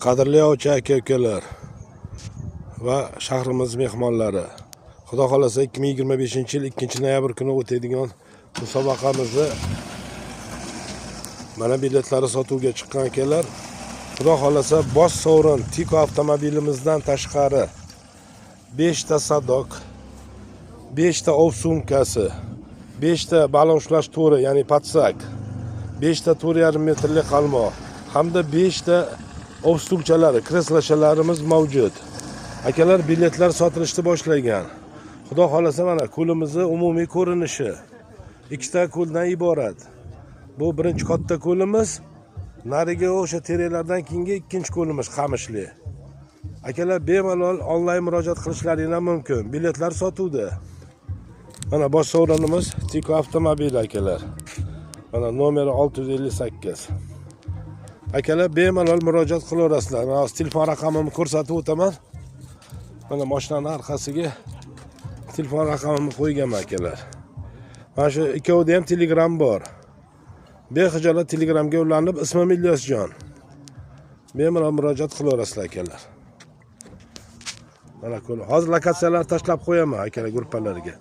Qadrli ovchi aka ukalar va shahrimiz mehmonlari, Xudo xohlasa, 2025 yil 2 noyabr kuni o'tadigan musobaqamizni mana biletlari sotuvga chiqqan, akalar. Xudo xohlasa, bosh sovrin Tiko avtomobilimizdan tashqari 5 ta садок, 5 ta ov sumkasi, 5 ta baliq ushlash to'ri, ya'ni подсак, 5 ta 4,5 metrli qalmoq hamda 5 ta ov stulchalari, kreslochalarimiz mavjud. Akalar, biletlar sotilishni boshlagan. Xudo xohlasa, mana ko'limizni umumiy ko'rinishi ikkita ko'ldan iborat. Bu birinchi katta ko'limiz, narigi o'sha teraklardan keyingi ikkinchi ko'limiz, qamishli. Akalar, bemalol onlayn murojaat qilishlaring ham mumkin. Biletlar sotuvda. Mana bosh sovrinimiz Tiko avtomobili, akalar. Mana nomeri 658. Akalar, bemalol murojaat qilaverasizlar. Mana hozir telefon raqamimni ko'rsatib o'taman. Mana mashinani orqasiga telefon raqamimni qo'yganman, akalar. Mana shu ikkovida ham Telegram bor. Bexijolat Telegramga ulanib, ismim Ilyosjon. Bemalol murojaat qilaverasizlar, akalar. Mana ko'l. Hozir lokatsiyalar tashlab qo'yaman, akalar, gruppalarga.